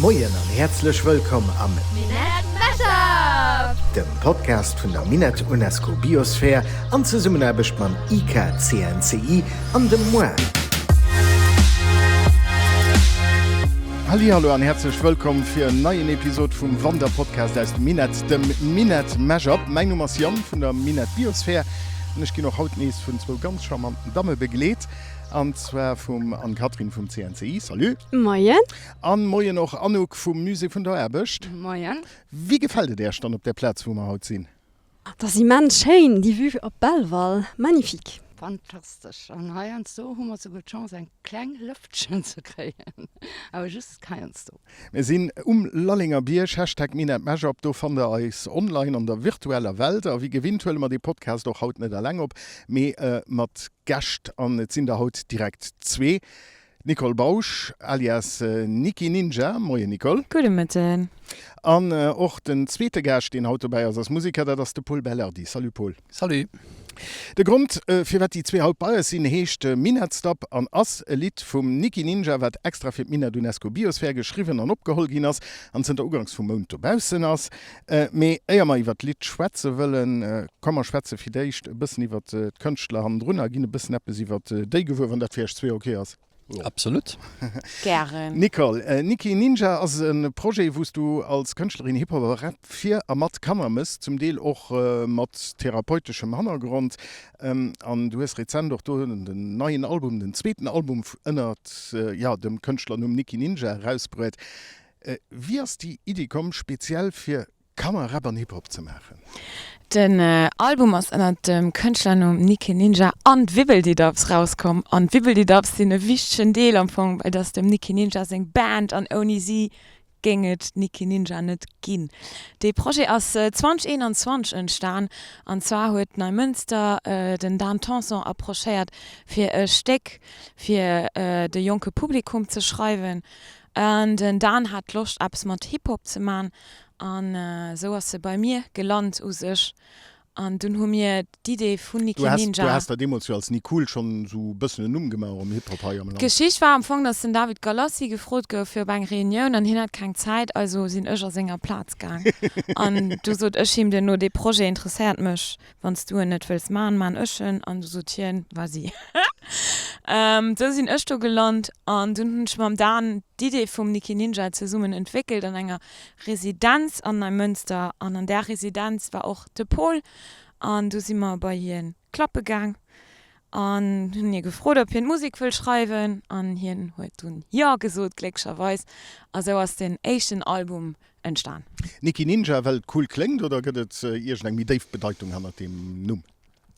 Moien an häerzlech wëllkomm am Minett Mashup! Dem Podcast vun der Minett UNESCO Biosphere an Zesummenaarbecht mam IKCNCI an dem moi. Hallihallo an häerzlech wëllkomm fir en neien Episod vum Wanderpodcast aus dem Minett, dem Minett Mashup. Mäin Numm ass Yann vun der Minett Biosphere an ech ginn och haut nees vun zwou ganz charmanten Damme begleet, an zwar vum Anne-Catherine vum CNCI, salut! Moien! An moien och Anouk vum Musée vun der Aarbecht. Moien! Wéi gefält et Äech dann op der Plaz wou mer haut sinn? Et ass immens schéin, déi Vue op Belval, magnifique! Fantastesch! An heiansdo hu mer souguer d'Chance eng kleng Lëftchen ze kréien, awer just heiansdo. Mir sinn um Lallenger Bierg, Hashtag MinetMashup, do fannt der eis online an der virtueller Welt. A wéi gewinnt huele mer dee Podcast och haut net alleng op, mee mat Gäscht. An et sinn der haut direkt zwee, D'Nicole Bausch alias Niki Ninja. Moien Nicole. Gudde Mëtten. An och den zweete Gaascht, deen haut dobäi ass, ass Museker, dat ass de Pol Belardi. Salut Pol. Salut. De Grond firwat déi zwee haut bei eis sinn, heescht Minettsdapp an ass e Lidd vum Niki Ninja, wat extra fir d'Minett Unesco Biosphere geschriwwen an opgeholl ginn ass an zënter uganks vum Mount dobaussen ass. Mee éier mer iwwer d'Lidd schwätze wëllen, komm mer schwätze fir d'éischt e bëssen iwwer d'Kënschtler hannendrun a ginn e bëssen eppes iwwer déi gewuer, wann dat fir iech zwee ok ass. Absolut. Gären. Nicole, Niki Ninja ass e Projet, wou s du als Kënschtlerin Hip-Hop a Rap fir a mat Kanner mëss, zum Deel och mat therapeuteschem Hannergrond. An du hues rezent och do den neien Album, den zweeten Album ënnert, jo, dem Kënschtlernumm Niki Ninja erausbruet. Wéi ass déi Iddi komm, speziell fir Kanner Rap an Hip Hop ze maachen? Den Album ass ënnert dem Kënschtlernumm Niki Ninja an d'Wibbeldidubs rauskomm. An d'Wibbeldidubs sinn e wichtegen Deel am Fong, well et ass dem Niki Ninja seng Band an ouni si géing et Niki Ninja net ginn. Dee Projet ass 2021 entstan an zwar huet Neimënster den Dan Tanson approchéiert fir e Stéck fir de jonke Publikum ze schreiwen. An den Dan hat Loscht eppes mat Hip Hop ze man an esou ass se bei mir gelant u sech. An dunn hu mir d'Idee vun Niki Ninja. Du has der deemools jo als Nicool schonn esou e bëssen en Numm gemaach am Hip Hop hei am Land. D'Geschicht war am Fong, dass den David Galassi gefrot gouf fir op eng Reunioun an hien hat keng Zäit, also sinn ech a senger Plaz gaang. An du sot ech him duerno, dee Projet interesséiert mech, Wann s du en net wëlls man, man ech en. An du sot hien, Vas-y. Sou sinn ech do gelant an dunn hunn ech mam Dan d'Idee vum Niki Ninja zesummen entwéckelt an enger Residenz an Neimënster. An an där Residenz war och de Pol an du si mer bei hien klappe gaang an hunn hie gefrot, ob hien d'Musek wëll schreiwen an hien huet dunn Jo gesot, glécklecherweis. A sou ass den éischten Album entstan. Niki Ninja, well et cool kléngt oder gëtt et iergend eng méi déif Bedeitung hannert deem Numm?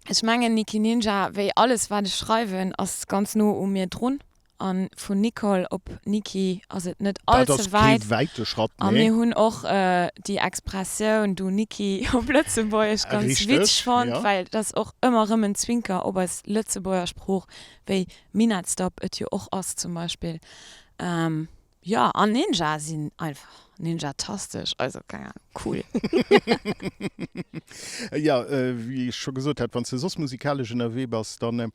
Ech mengen Niki Ninja, wéi alles wat ech schreiwen, ass ganz no u mir drun. A vun Nicole op Niki ass et net all Dat ass ze wäit. kee wäite Schratt, A nee. mir hunn och déi Expressioun du Niki op Lëtzebuergesch ganz Richteg, witzeg fonnt, ja. well et ass och ëmmer erëm en Zwinker op eis Lëtzebuerger Sprooch, wéi Minettsdapp et jo och ass zum Beispill. Jo, an Ninja sinn einfach ninjatastesch, also keng Ahnung, cool. Jo, wéi ech scho gesot hat, wann s de soss musikalesch ënnerwee bass, dann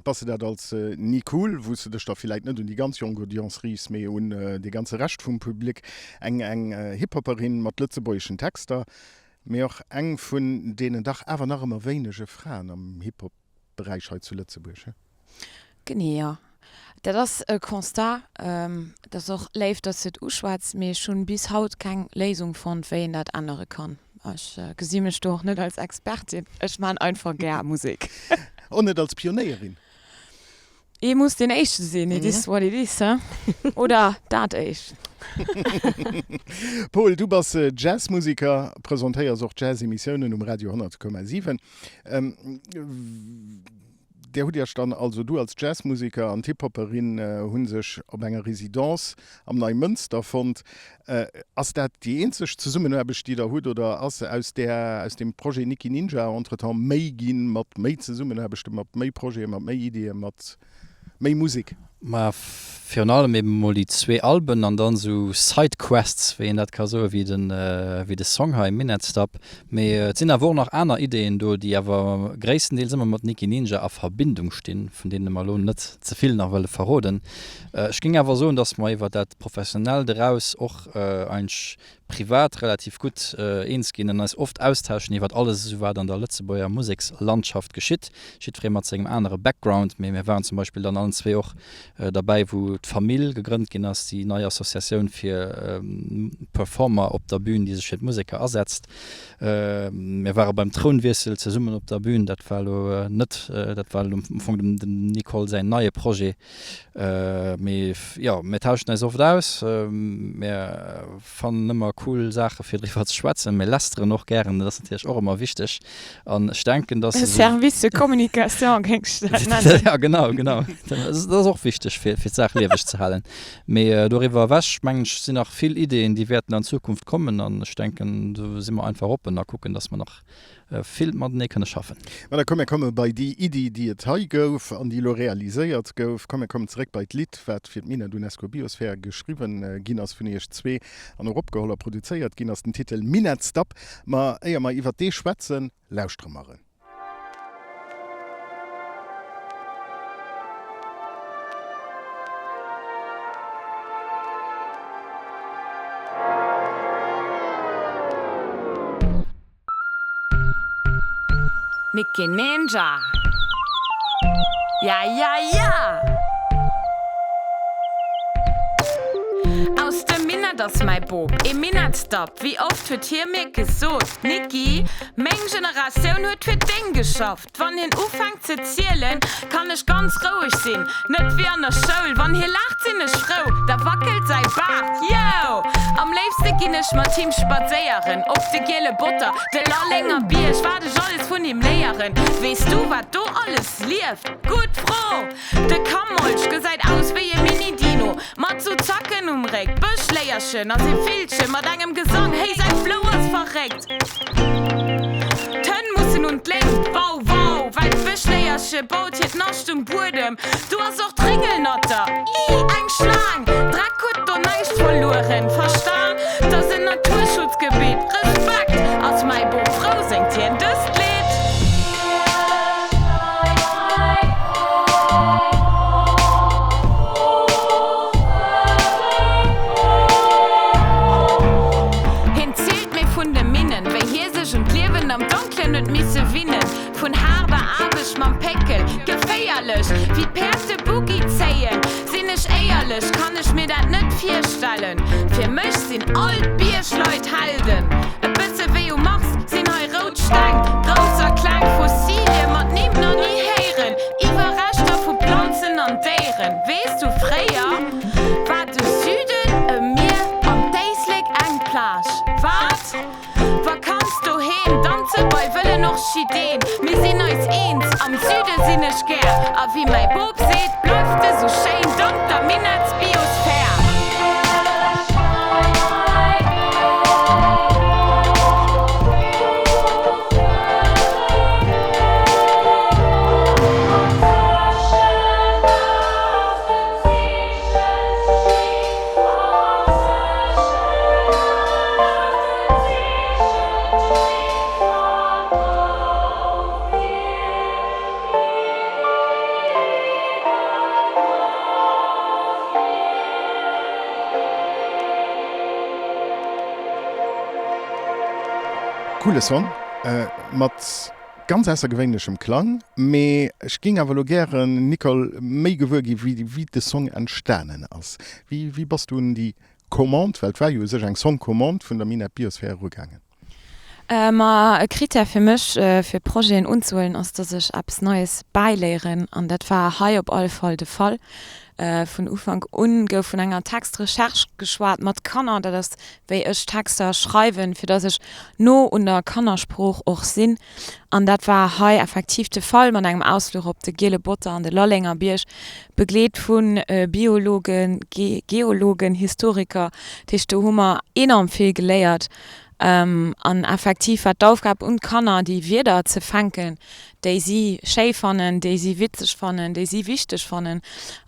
bass de dat als Nicool, wou s de dech da villäit net un déi ganz jonk Audience riichts, mee un dee ganze Rescht vum Public. Eng eng Hip-Hopperin mat lëtzebuergeschen Texter, mee och eng vun deenen dach awer nach ëmmer wéinege Fraen am Hip-Hop. Beräich hei zu Lëtzebuerg, he? Genee, jo. Dat ass e Constat. Et ass och léif, datt s de et uschwätz, mee ech hunn bis haut keng Léisung fonnt, wéi een dat ännere kann. Ech gesi mech do och net als Expertin. Ech maan einfach gär Musek. Och net als Pionéierin? Ee muss deen Éischte sinn, it is what it is, he? Oder dat Éischt. Paul, du bass Jazzmusiker, presentéiers och Jazz-Emissiounen um Radio 100,7. Där hutt Iech dann also, du als Jazzmusiker an d'Hip-Hopperin hu sech op enger Residence am Neimënster fonnt. Ass dat déi eenzeg Zesummenaarbecht, déi Der hutt, oder ass aus där, aus deem Projet Niki Ninja entretemps méi ginn, mat méi Zesummenaarbechten, mat méi Projeten, mat méi Iddien, mat méi Musek? Ma virun allem eben emol déi zwee Alben an dann esou Sidequests, wéi een dat ka soen, wéi den, wéi de Song hei, Minettsdapp. Mee et sinn awer och nach aner Ideeën do, déi awer gréisstendeels ëmmer mat Nikki Ninja a Verbindung stinn, vun deene mer elo net ze vill nach wëlle verroden. Ech géing awer soen, dass mer iwwer dat Professionellt eraus och eigentlech privat relativ gutt eens ginn an eis oft austauschen iwwert alles esou wat an der Lëtzebuerger Musekslandschaft geschitt, jiddweree mat sengem anere Background, mee mir waren zum Beispill dann allen zwee och derbäi wou d'Famill gegrënnt ginn ass, déi nei Associatioun fir Performer op der Bühn, déi sech fir d'Museker asetzt. Mir ware beim Trounwiessel zesummen op der Bühn, dat war elo net, dat war elo am Fong dem Nicole säin neie Projet. Mee jo, mir tauschen eis oft aus, mir fannen ëmmer cool Saache fir driwwer ze schwätzen, mir lästeren och gären, dat ass natierlech och ëmmer wichteg an ech denken, dass E Service de communication géing ech dat nennen. Ja genau, genau, dat ass och wichteg fir fir d'Saach lieweg ze halen. Mee doriwwer ewech mengen ech sinn nach vill Ideeën, déi wäerten an Zukunft kommen an ech denken, do si mer einfach oppen a kucken, dass mer nach vill matenee kënne schaffen. Ma da komm, mir komme bei déi Iddi, déi et hei gouf an déi elo realiséiert gouf. Komm, mir kommen zeréck bei d'Lidd, wat fir d'Minett UNESCO Biosphere geschriwwen ginn ass vun iech zwee an och opgeholl a produzéiert ginn ass. Den Titel Minettsdapp. Ma éier mer iwwert dee schwätzen, lauschtere mer en. Nikki Ninja Ja ja ja! Aus dem Minett ass mäi Bop ee Minettsdapp, wéi oft huet hie mir gesot, Nikki, meng Generatioun huet fir deng geschafft. Wann hien ufänkt ze zielen, kann ech ganz roueg sinn, net wéi an der Schoul. Wann hie laacht, sinn ech frou, da wackelt säi Baart, yo! Am léifste ginn ech mat him spadséieren, op de Giele Botter, de Lallenger Bierg, wat ech alles vun him léieren. Weess du, wat do alles lieft? Gutt Fro! De Kammolch gesäit aus wéi e Mini-Dino, mat sou Zacken um Réck. D'Bëschléierchen ass e Villche mat engem Gesang, héi, säi Flou ass verréckt. D'Hënn mussen un d'Léngt, wau wau, well d'Bëschléierche baut hiert Nascht um Buedem. Do ass och d'Ringelnatter, ih, eng Schlaang, Dreck huet do näischt verlueren, verstan, 't ass en Naturschutzgebitt, Respekt! Ass mäi Bop frou, séngt hien dëst Lidd. Hien zielt mir vun de Minnen, wéi hie sech un d'Liewen am Donklen huet misse winnen, vun haarder Aarbecht mam Péckel, geféierlech wéi d'Päerd de Buggi zéien. Sinn ech éierlech, kann ech mir dat net virstellen. Fir mech sinn all d'Biergleit Helden. E bësse wéi um Mars sinn hei rout Steng, grouss a kleng, Fossilie mat Nimm nach ni héieren, Iwwerreschter vu Planzen an Déieren. Weess du, fréier war de Süden e Mier an d'Éislek eng Plage. Wat? Vakanz doheem, danze bei wëllen Orchideen. Mir sinn eis eens, am Süde sinn ech gär. A wéi mäi Bop seet, bleift e sou schéin dank der Minettsbiosphär. Coole Song mat ganz aussergewéinlechem Klang, mee ech géing awer elo gären, Nicole, méi gewuer gi wéi de Song entstanen ass. Wéi bass du un déi Commande, well et war jo u sech eng Song-Commande vun der Minett Biosphere erugaangen. Ma e Critère fir mech, fir Projeten unzehuelen, ass, dass ech eppes Neies bäiléieren. An dat war hei op alle Fall de Fall. Vun Ufank un gouf vun enger Textrecherche geschwat mat Kanner. Dat ass, wéi ech Texter schreiwen, fir dass ech no un der Kannersprooch och sinn. An dat war hei effektiv de Fall, mat engem Ausfluch op de Giele Botter an de Lallenger Bierg, begleet vu Biologen, Geologen, Historiker. Dat heescht, do hu mer enorm vill geléiert. An effektiv war d'Aufgab un d'Kanner, déi Wierder ze fänken, déi si schéi fannen, déi si witzeg fannen, déi si wichteg fannen.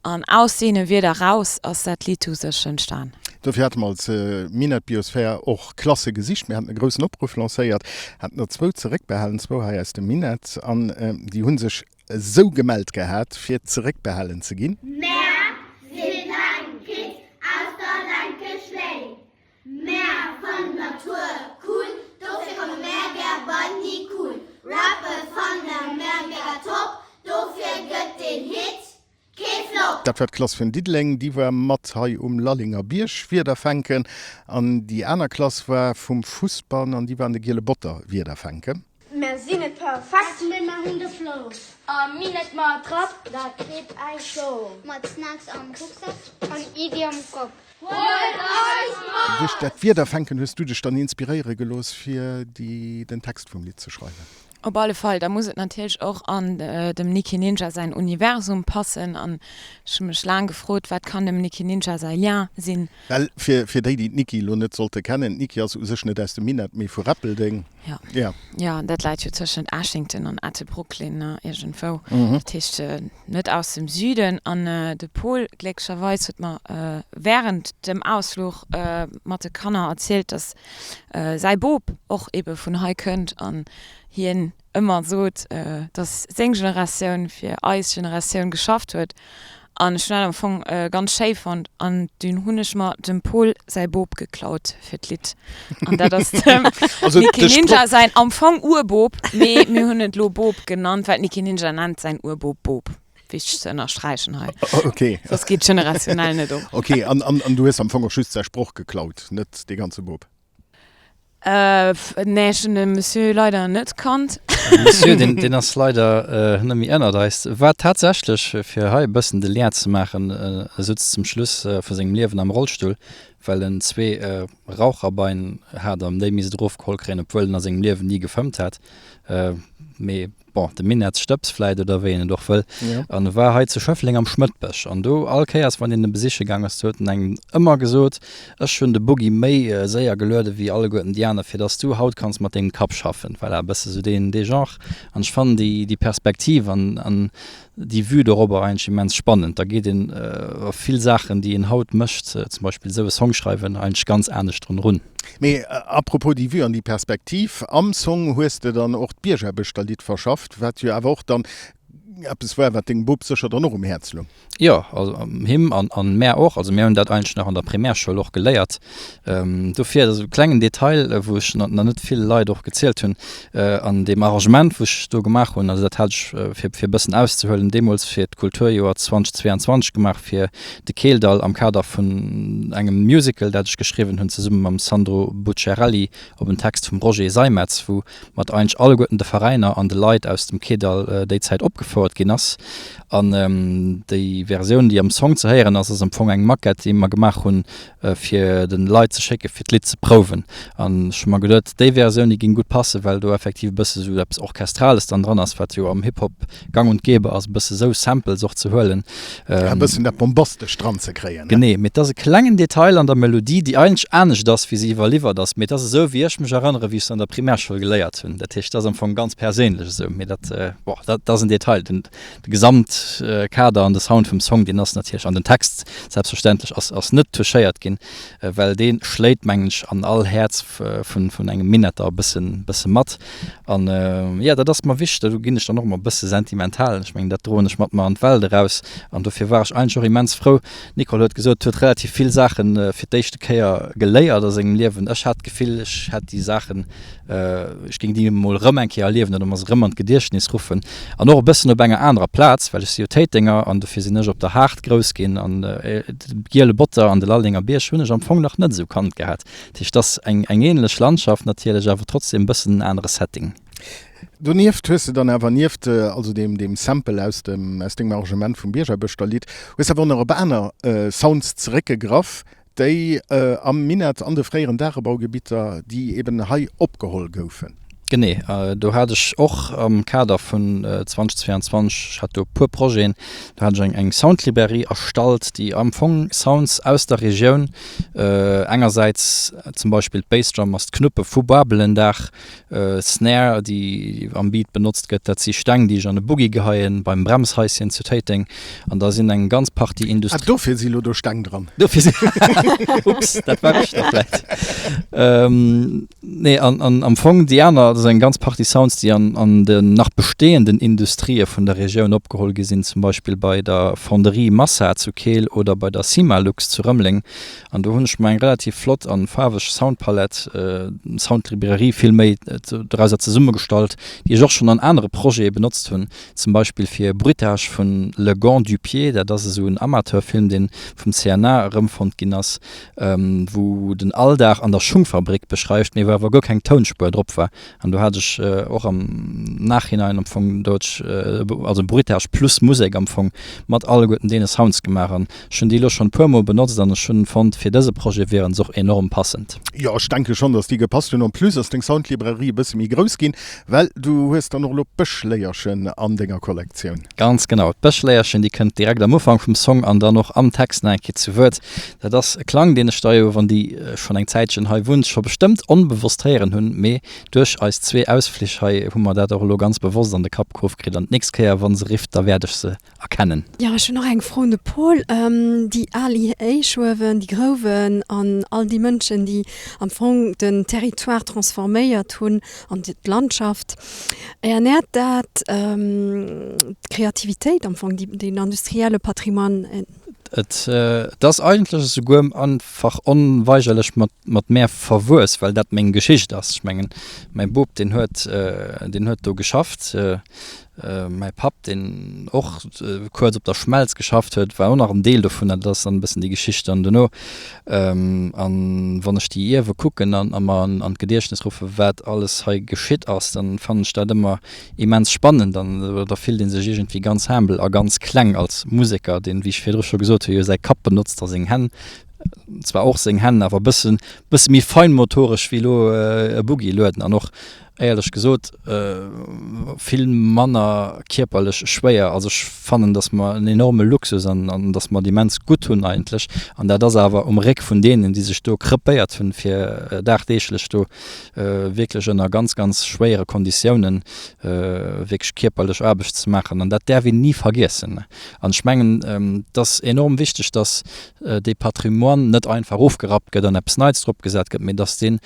An aus deene Wierder raus ass dat Lidd u sech entstan. Dofir hate mer als Minett Biosphere och Klasse gesicht. Mir haten e groussen Opruff lancéiert, haten der zwou zeréckbehalen, zwou hei aus dem Minett, an déi hu sech esou gemellt gehat, fir zeréckbehalen ze ginn. Mär sinn kleng Kids aus der Lenkeschléi. Mär fannen d'Natur cool, dofir komme mär gär bei d'Nicole. Rappe fanne mär mega top, dofir gëtt deen Hit kee Flop. Dat war d'Klass vun Diddeleng, déi war mat hei um Lallenger Bierg Wierder fänken. An déi aner Klass war vum Fussbann an déi war an de Giele Botter Wierder fänken. Mär sinn net perfekt, mee mär hunn de Flow. A mir net mat Rapp, dat kritt eng Show. Mat Snacks am Rucksak an Iddi am Kapp. Huelt eis mat! Duerch dat Wierderfänken hues du dech dann inspiréiere gelooss fir déi den Text vum Lidd ze schreiwen? Op alle Fall, da muss et natierlech och an dem Nikki Ninja säin Universum passen an ech hu mech laang gefrot, wat kann dem Nikki Ninja säi Lien sinn? Well fir fir déi déi d'Nikki elo net sollte kennen, d'Nikki ass u sech net aus dem Minett mee vu Räppeldeng. Jo. Ja. Jo, an dat läit jo tëschent Ashington an Ettelbrucklin, ne, iergendwou. Dat heescht net aus dem Süden. An de Pol, glécklecherweis, huet mer wärend dem Ausfluch mat de Kanner erzielt, dass säi Bop och ebe vun hei kënnt an hien ëmmer sot, dass seng Generatioun fir eis Generatioun geschafft huet. An ech hunn dat am Fong ganz schéi fonnt. An dunn hunn ech mer dem Pol säi Bop geklaut fir d'Lidd. An dat ass dem Nikki Ninja säin am Fong Urbop, mee mir hunn et lo Bop genannt, well d'Nikki Ninja nennt säin Urbop Bop. Wichteg ze ënnersträichen hei. Ok. Soss geet generationell net op. Ok, an du hues am Fong och just säi Sproch geklaut, net dee ganze Bop? Nee, ech hunn de Monsieur leider net kannt. De Monsieur, deen, deen ass leider net méi ënnert eis. War tatsächlech, fir hei e bëssen de Lien ze maachen, e sutz zum Schluss vu sengem Liewen am Rollstull, well en zwee Raucherbein hat an déi misst erofgeholl kréien, obwuel en a sengem Liewen ni gefëmmt hat. Mee bon, de Minettsstëbs vläit oder wéi een et och wëll, an e war hei zu Schëffleng am Schmëttbësch. An do all Kéiers, wann een e besiche gaang ass, huet en engem ëmmer gesot, Ech hunn de Buggi méi séier geluede wéi alleguerten déi aner, fir dass du haut kanns mat dengem Kapp schaffen. Voilà, e bësse sou deen, dee Genre. An ech fannen déi, déi Perspektiv an, an déi Vue dorobber eigentlech immens spannend. Da geet een a vill Saachen, déi een haut mécht, zum Beispill esou e Song schreiwen, eigentlech ganz anescht drun erun. Mee à propos déi Vue an déi Perspektiv, am Song hues de dann och d'Biergaarbechterlidd verschafft, wat jo awer och dann eppes war, wat dengem Bop sécher dann och um Häerz loung. Jo, also him an an mär och. Also mär hunn dat eigentlech nach an der Primärschoul och geléiert. Dofir, dat ass e klengen Detail, wou ech nach net vill Leit och gezielt hunn, an deem Arrangement, wou ech do gemaach hunn, also dat hat ech, fir fir e bëssen auszehuelen, deemools fir d'Kulturjoer 2022 gemaach fir de Keeldall am Kader vun engem Musical, dat ech geschriwwen hunn zesumme mam Sandro Bucciarelli op en Text vum Roger Seimetz, wou mat eigentlech alleguerten de Veräiner an de Leit aus dem Keedall déi Zäit opgefouert ginn ass. An déi Versioun, déi am Song ze héieren ass, ass am Fong eng Maquette, déi mer gemaach hunn, fir de Leit ze schécken, fir d'Lidd ze prouwen. An ech hu mer geduet, déi Versioun, déi géing gutt passen, well do effektiv e bësse sou eppes Orchestrales dann dran ass, wat jo am Hip-Hop gang und gäbe ass, e bësse sou Samples och ze huelen. E bëssen dat Bombastescht dran ze kréien, ne? Genee, mee et ass e klengen Detail an der Melodie, déi eigentlech anescht ass, wéi se iwwerliwwert ass, mee et ass esou, wéi ech mech erënneren, wéi ech se an der Primärschoul geléiert hunn. Dat heescht, et ass am Fong ganz perséinlech esou, mee dat, bon, dat ass en Detail. Den, de Gesamtkader an de Sound vum Song, deen ass natierlech, an den Text selbstverständlech, ass, ass net touchéiert ginn, well dee schléit, mengen ech, an all Häerz vun, vun engem Minetter e bëssen, bësse mat. An, jo, dat ass mer wichteg, do ginn ech dann och emmer e bësse sentimental. Ech mengen, dat droen ech mat mer an d'Welt eraus. An dofir war ech eigentlech och immens frou. D'Nicole huet gesot, huet relativ vill Saache fir d'éischte Kéier geléiert a sengem Liewen. Ech hat d'Gefill, ech hätt déi Saachen, ech géing déi emol erëm eng Kéier erliewen oder mer se erëm an d'Gediechtnes ruffen. An och e bëssen op enger anerer Plaz, well ech si jo Téitenger an dofir sinn ech op der Haard grouss ginn. An de Giele Botter an de Lallenger Bierg hunn ech am Fong nach net esou kannt gehat. Dat heescht, et ass eng eng ähnlech Landschaft natierlech, awer trotzdem e bëssen en anere Setting. Donieft hues de dann awer nieft also deem deem Sample aus dem aus dengem Arrangement vum Biergaarbechterlidd, hues de awer och nach op aner Sounds zeréckgegraff, déi am Minett an de fréieren Dagebaugebitter, déi eben hei opgeholl goufen. Genee, do hat ech och am Kader vun 2022, ech hat do e puer Projeten, do hat ech eng eng Soundlibrairie erstallt, déi am Fong Sounds aus der Regioun, engersäits zum Beispill d'Bassdrum ass d'Knuppe vu Babelendag, Snare, déi am Beat benotzt gëtt, dat si Steng, déi ech an e Buggi geheien beim Bremshaischen zu Téiteng, an da sinn eng ganz Partie Industrie. Ah, dofir si lo do Steng dran. Dofir si, ups, dat war ech da vläicht. Nee, an, an am Fong déi aner, dat ass eng ganz Partie Sounds, déi an, an den nach bestehenden Industrië vun der Regioun opgeholl gi sinn, zum Beispill bei der Fonderie Massa zu Keel oder bei der Cimalux zu Rëmeleng. An do hunn ech mer eng relativ flott an faarweg Soundpalett, Soundlibrairie villméi, dorauser zesummegestallt, déi ech och schonn an anere Projete benotzt hunn, zum Beispill fir e Bruitage vun Le Gant du Pied, dat ass esou en Amateurfilm, dee vum CNA erëmfonnt ginn ass. wou den Alldag an der Schungfabrik beschreift, mee wou awer guer keng Tounspuer drop war. An do hat ech och am Nachhinein am Fong, do huet ech also Bruitage plus Musek am Fong mat alleguerten deene Sounds gemaach. An ech hunn déi elo schonn e puer mol benotzt an ech hunn fonnt, fir dëse Projet wieren se och enorm passend. Jo, ech denke schonn, dass déi gepasst hunn. En plus ass deng Soundlibrairie e bësse méi grouss ginn, well du hues dann och elo d'Bëschléierchen an denger Kollektioun. Ganz genau, d'Bëschléierchen, déi kënnt direkt am Ufank vum Song an dann och am Text nach eng Kéier zu Wuert. Dat ass e Klang, deen ech da jo, wann déi schonn eng Zäitchen hei wunnt, scho bestëmmt onbewosst héieren hunn, mee duerch eis zwee Ausflich hei hu mer dat och elo ganz bewosst an de Kapp geruff kritt an d'nächst Kéier, wa se rifft, da wäert ech se erkennen. Jo, ech hunn och eng Fro un de Paul. Déi al Héichuewen, déi Grouwen an all déi Mënschen, déi am Fong den Territoire transforméiert hunn an d'Landschaft, ernährt dat d'Kreativitéit am Fong, deen industrielle Patrimoine? Et ass eigentlech esouguer einfach onweigerlech mat mär verwuess, well dat meng Geschicht ass. Ech mengen, mäi Bop, deen huet, deen huet do geschafft. Mäi Papp, deen och kuerz op der Schmelz geschafft huet, war och nach en Deel dovun. Dat ass dann e bëssen déi Geschicht dann dono. An wann ech déi Ierwe kucken an a mer an d'Gediechtnes ruffen, wat alles hei geschitt ass, dann fannen ech dat ëmmer immens spannend an da fillt ee sech iergendwéi ganz humble a ganz kleng als Museker, deen, wéi ech virdru scho gesot hunn, jo säi Kapp benotzt a seng Hänn, zwar och seng Hänn, awer e bëssen, bësse méi feinmotoresch wéi elo e Boogie lueden an och éierlech gesot vill manner kierperlech schwéier. Also ech fannen, datt mer en enorme Luxus an an datt mer et immens gutt hunn eigentlech an dat ass awer um Réck vun deenen, déi sech do krëppéiert hunn, fir dagdeeglech do wierklech ënner ganz, ganz schwéiere Konditiounen wierklech kierperlech Aarbecht ze maachen. An dat däerf een ni vergiessen. An ech mengen, et ass enorm wichteg, dass dee Patrimoine net einfach ofgerappt gëtt an eppes Neits drop gesat gëtt, mee dass deen,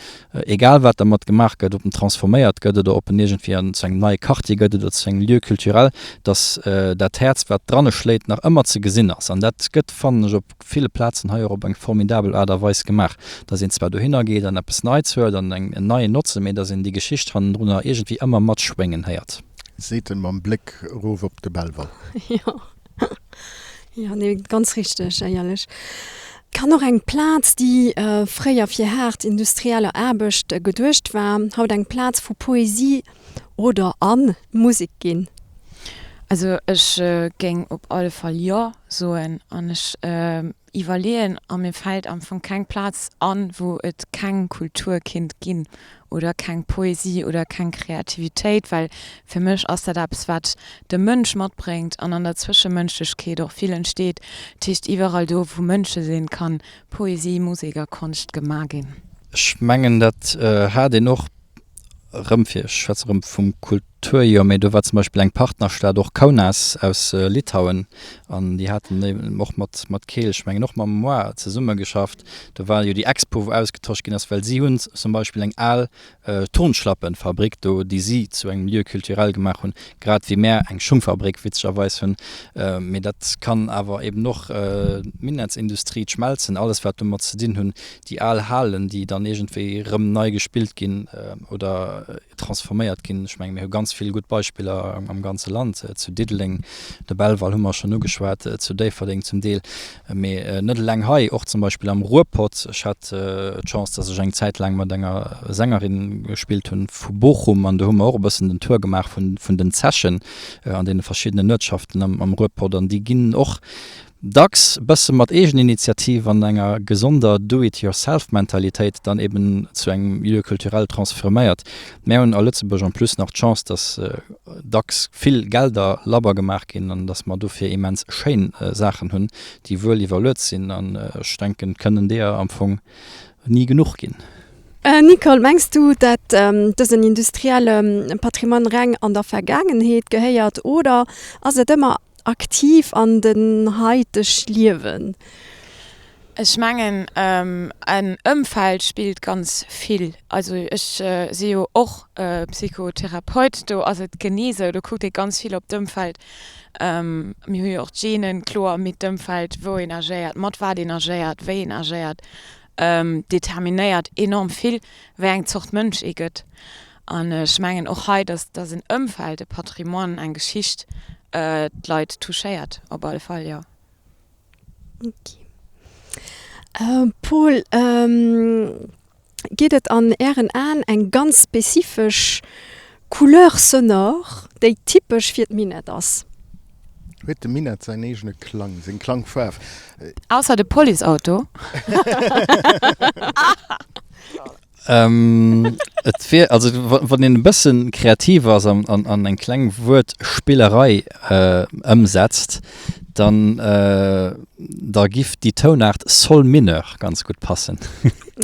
egal wat dermat gemaach gëtt, ob en transforméiert gëtt oder ob en iergendwéi an zu engem neie Quartier gëtt oder zu engem Lieu culturel, dass dat Häerz, wat dranne schléit, nach ëmmer ze gesinn ass. An dat gëtt, fannen ech, op ville Plazen hei och op eng formidabel Aart a Weis gemaach, dass een zwar dohinner geet an eppes Neits huet an en neien Notzen, mee dass een déi Geschicht hannendrunner iergendwéi ëmmer matschwéngen héiert. Seet en mam Bléck erof op de Belval. Jo, jo, nee, ganz richteg, éierlech. Kann och eng Plaz, déi fréier fir haart industrieller Aarbecht geduecht war, haut eng Plaz vu Poesie oder a Musek ginn? Also ech géing op alle Fall jo soen an ech iwwerleeën a mir fält am Fong keng Plaz an, wou et keng Kultur kinnt ginn oder keng Poesie oder keng Kreativitéit, well fir mech ass dat eppes, wat de Mënsch matbréngt an an der Zwëschemënschlechkeet och vill entsteet. Dat heescht, iwwerall do, wou Mënsche sinn, kann Poesie, Musek a Konscht gemaach ginn. Ech mengen, dat hat een och erëm fir, ech schwätze erëm vum Kulturjoer, mee do war zum Beispill eng Partnerstad och Kaunas aus Litauen an déi haten eben och mat mat Keel, ech mengen och mam MOIR zesummegeschafft. Do war jo déi Expo, wou ausgetosch ginn ass, well si hunn zum Beispill eng al Turnschlappenfabrik do, déi si zu engem Lieu culturel gemaach hunn, grad wéi mär eng Schungfabrik witzegerweis hunn. Mee dat kann awer eben och d'Minettsindustrie, d'Schmelzen, alles wat domat ze dinn hunn, déi al Halen, déi dann iergendwéi erëm nei gespillt ginn oder transforméiert ginn. Ech menge mir hu ganz vill gutt Beispiller am ganze Land, zu Diddeleng, de Belval hu mer schonn ugeschwat, zu Déifferdeng zum Deel, mee net eleng hei, och zum Beispill am Ruhrpott. Ech hat d'Chance, datt ech eng Zäit laang mat enger Sängerin gespillt hunn vu Bochum an do hu mer och e bëssen den Tour gemaach vun den Zechen an deene verschiddenen Uertschaften am Ruhrpott an déi ginn och. Dacks bësse mat Eegeninitiativ an enger gesonder Do-it-yourself-Mentalitéit dann eben zu engem Lieu culturel transfirméiert. Mär hunn a Lëtzebuerg en plus nach d'Chance, dass dacks vill Gelder labber gemaach ginn an dass mer dofir immens schéin Saachen hunn, déi wuel iwwerluet sinn. An ech denken, et kënnen deeër am Fong ni genuch ginn. Nicole, mengs du, dat dësen industrielle Patrimoine reng an der Vergaangenheet gehéiert oder ass et ëmmer Aktiv an den haiteg Liewen. Ech mengen en Ëmfeld spillt ganz vill. Also ech si jo och Psychotherapeut, do ass et genee esou, do kuckt ee ganz vill op d'Ëmfeld. Mir hu jo och d'Genen, kloer, mee d'Ëmfeld, wou een agéiert, mat wat een agéiert, wéi een agéiert, determinéiert enorm vill, wéi eng Zort Mënsch ee gëtt. An ech mengen och hei, dass dass en Ëmfeld, e Patrimoine, eng Geschicht d'Leit touchéiert, op alle Fall, jo. Ok. Paul, geet et an Ären Aen eng ganz spezifesch Couleur sonore, déi typesch fir d'Minett ass? Huet de Minett säin eegene Klang, seng Klangfaarf? Ausser de Policeauto. Et wier, also wann een e bëssen kreativ ass an an eng kleng Wuertspillerei ëmsetzt, dann da giff déi Tounaart Sol mineur ganz gutt passen.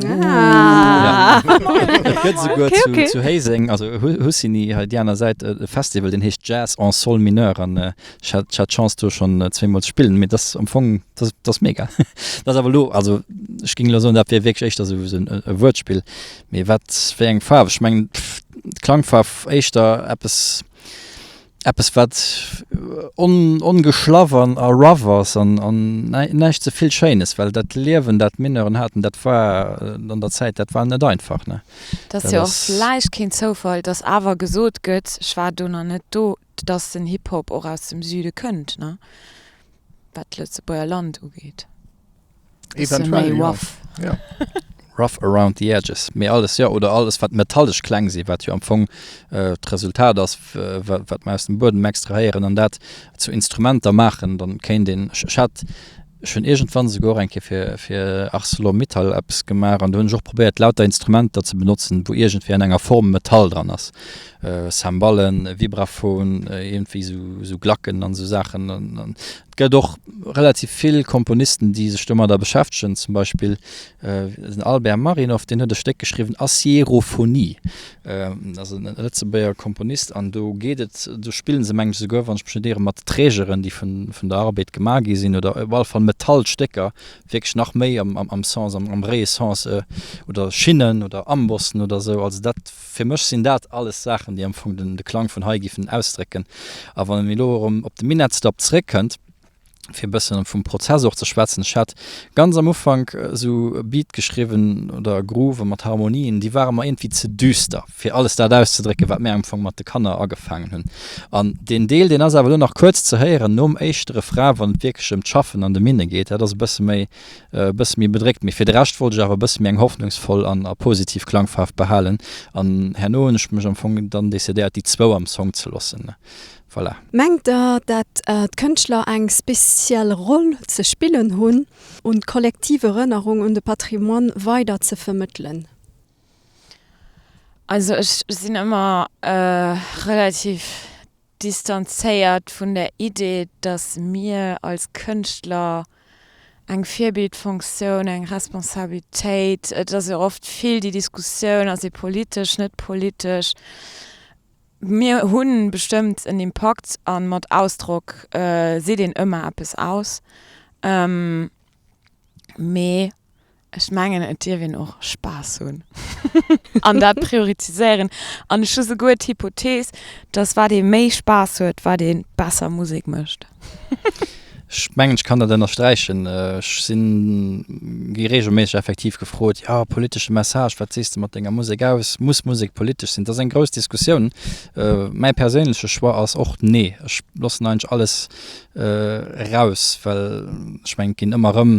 Ah. Et gëtt esouguer zu zu Héiseng, also Hussigny hei déi aner Säit, e Festival, deen heescht Jazz en Sol mineur an Ech hat, ech hat d'Chance do schonn zweemol ze spillen, mee dat ass am Fong, dat ass, dat ass mega. Dat ass awer elo, also ech géing elo soen, dat wier wierklech éischter esou esou e Wuertspill. Mee wat, wéi eng Faarf? Ech mengen, d'Klangfaarf éischter eppes, eppes wat on, ongeschlaff an a rough ass an, an näischt ze vill Schéines, well dat Liewen, dat d'Mineuren haten, dat war an der Zäit, dat war net einfach, ne. Dat ass jo och vläicht keen Zoufall, dass awer gesot gëtt, ech war do nach net do, dass den Hip-Hop och aus dem Süde kënnt, ne? Wat d'Lëtzebuerger Land ugeet. Bësse méi rough. Ja. Rough around the edges. Mee alles, jo, oder alles wat metallesch Kläng sinn, wat jo am Fong d'Resultat ass, wat mer aus dem Buedem extrahéieren an dat zu Instrumenter maachen, dann kéint een, ech hat Ech hunn iergendwann esouguer och eng Kéier fir, fir Arcelor Mittal eppes gemaach an do hunn ech och probéiert, lauter Instrumenter ze benotzen, wou iergendwéi an enger Form Metall dran ass. Cymballen, Vibraphon, iergendwéi esou, esou Glacken an esou Saachen. An et gëtt och relativ vill Komponisten, déi sech domadder beschäftegen. Zum Beispill den Albert Marinov, deen huet e Stéck geschriwwen, Acierophonie. Dat ass e Lëtzebuerger Komponist an do geet et, do spillen se mengen ech esouguer, wann ech mech net ieren, mat Trägeren, déi vun vun der Arbed gemaach gi sinn oder op alle Fall Metallstécker, wierklech nach méi am am Sens, am am réie Sens, oder Schinnen oder Ambossen oder esou. Also dat, fir mech sinn dat alles Saachen, déi am Fong den de Klang vun hei giffen ausdrécken. A wann een elo erëm op de Minettsdapp zeréckkënnt, fir e bëssen vum Prozess och ze schwätzen, ech hat ganz am Ufank esou Beat geschriwwen oder Groove mat Harmonien, déi ware mer iergendwéi ze düster, fir alles dat auszedrécken, wat mir am Fong mat de Kanner agefaangen hunn. An deen Deel, deen ass awer elo nach kuerz ze héieren, nom éischte Refrain, wann et wierklech ëm d'Schaffen an de Minne geet, dat ass e bësse méi, e bësse méi bedréckt. Mee fir de Rescht wollt ech awer e bësse méi eng hoffnungsvoll an a positiv Klangfaarf behalen. An herno hunn ech mech am Fong dann decidéiert, déi zwou am Song ze loossen. Voilà. Mengt Der, dat d'Kënschtler eng speziell Roll ze spillen hunn, un d'kollektiv Erënnerung un de Patrimoine weider ze vermëttelen? Also ech sinn ëmmer relativ distanzéiert vun der Idee, datt mir als Kënschtler eng Virbildfonktioun, eng Responsabilitéit, et ass jo oft vill déi Diskussioun, ass ee politesch, net politesch. Mir hu bestëmmt en Impakt a mat Ausdrock seet een ëmmer eppes aus. Mee ech mengen, et dierf een och Spaass hunn an dat prioritiséieren. An ech hu souguer d'Hypothees, dass wat ee méi Spaass huet, wat ee besser Musek mécht. Ech mengen, ech kann dat ënnersträichen. Ech sinn, gi reegelméisseg effektiv gefrot, jo, politesche Message, wat sees de mat denger Musek aus? Muss Musek politesch sinn? Dat ass eng grouss Diskussioun. Mäi perséinleche Choix ass och nee. Ech loossen eigentlech alles eraus, well ech mengen, et ginn ëmmer erëm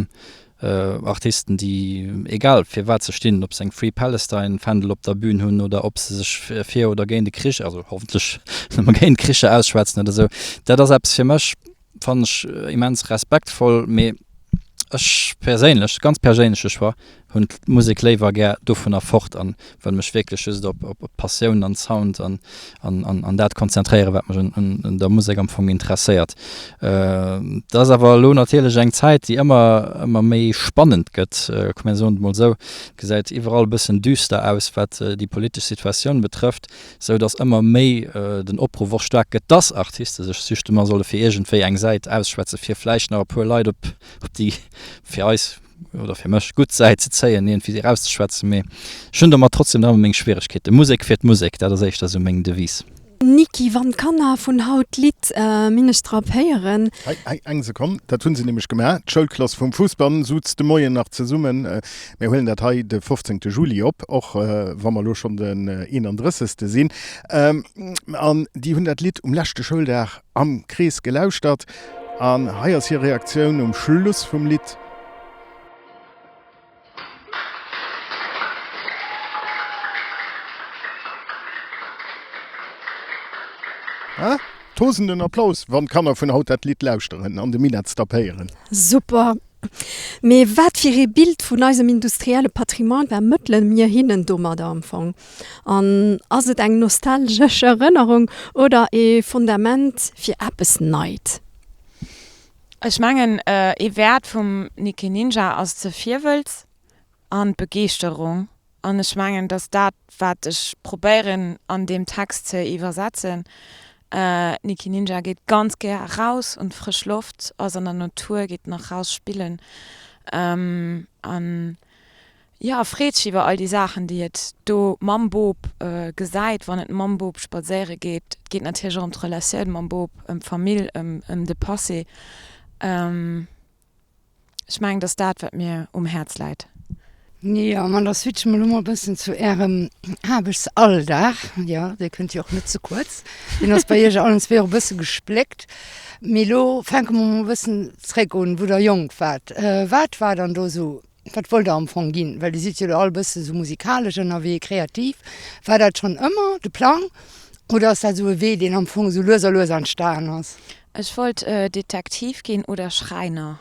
Artisten, déi, egal fir wat se stinn, ob se eng Free Palestine Fändel op der Bühn hunn oder ob se sech fir oder géint e Krich, also hoffentlech nëmme géint Kricher ausschwätzen oder esou, dat ass eppes fir mech. Fannen ech immens respektvoll, mee ech perséinlech, ganz perséinleche Choix, hunn d'Musek léiwer gär dovunner fort an wëll mech wierklech just op op d'Passioun an Sound an an an dat konzentréieren, wat mech un un der Musek am Fong interesséiert. Et ass awer elo natierlech eng Zäit, déi ëmmer ëmmer méi spannend gëtt, komm mir soen et mol esou. Et gesäit iwwerall e bëssen düster aus, wat déi politesch Situatioun betrëfft. sou dass ëmmer méi den Opruff och staark gëtt, dass Artiste sech justement solle fir iergendwéi eng Säit ausschwätzen, fir vläicht nach e puer Leit op déi fir eis oder fir mech gutt Säit ze zéien, iergendwéi erauszeschwätzen. Mee ech hunn domat trotzdem nach ëmmer meng Schwieregkeeten. Musek fir d'Musek, dat ass éischter sou meng Devise. Niki, wann d'Kanner vun haut d'Lidd Minnestrap héieren. Hei, hei, eng Sekonn, dat hu se nämlech gemaach. D'Schoulklass vum Fussbann sutz de Moien nach zesummen. Mir huelen dat hei de 15. Juli op, och wa mer elo schonn den 31. Sinn. An déi hunn dat Lidd um leschte Schouldag am Krees gelauschtert. An hei ass hir Reaktioun um Schluss vum Lidd. Ah, tosenden Applaus, wann d'Kanner vun haut dat Lidd lauschteren an de Minettsdapp héieren. Super! Mee wat fir ee Bild vun eisem industrielle Patrimoine vermëttele mir hinnen domadder am Fong? An ass et eng nostalgesch Erënnerung oder ee Fundament fir eppes Neit? Ech mengen, ee Wäert vum Niki Ninja ass de Virwëlz an d'Begeeschterung. An ech mengen, dass dat, wat ech probéieren an deem Text ze iwwersetzen, Niki Ninja geet ganz gär raus un d'frësch Loft, ass an der Natur, geet nach raus spillen an jo, freet sech iwwer all déi Saachen, déi et do mam Bop gesäit, wann et mam Bop spadséiere geet. Et geet natierlech och ëm d'Relatioun mam Bop, ëm d'Famill, ëm de Passé. Ech mengen, et ass dat, wat mir um Häerz läit. Jo, ma da switche mer elo mol e bëssen zu Ärem Aarbechtsalldag. Jo, dee kënnt jo och net ze kuerz. Deen ass bei Iech allen zwee och e bësse gespléckt. Mee elo fänke mer mol e bëssen zréck un, wou Der jonk waart. Wat war dann do esou, wat wollt Der am Fong ginn? Well Dir sidd jo elo all e bësse sou musikalesch ënnerwee, kreativ. War dat schonn ëmmer de Plang oder ass dat esou e Wee, deen am Fong esou lues a lues entstan ass? Ech wollt Detektiv ginn oder Schräiner.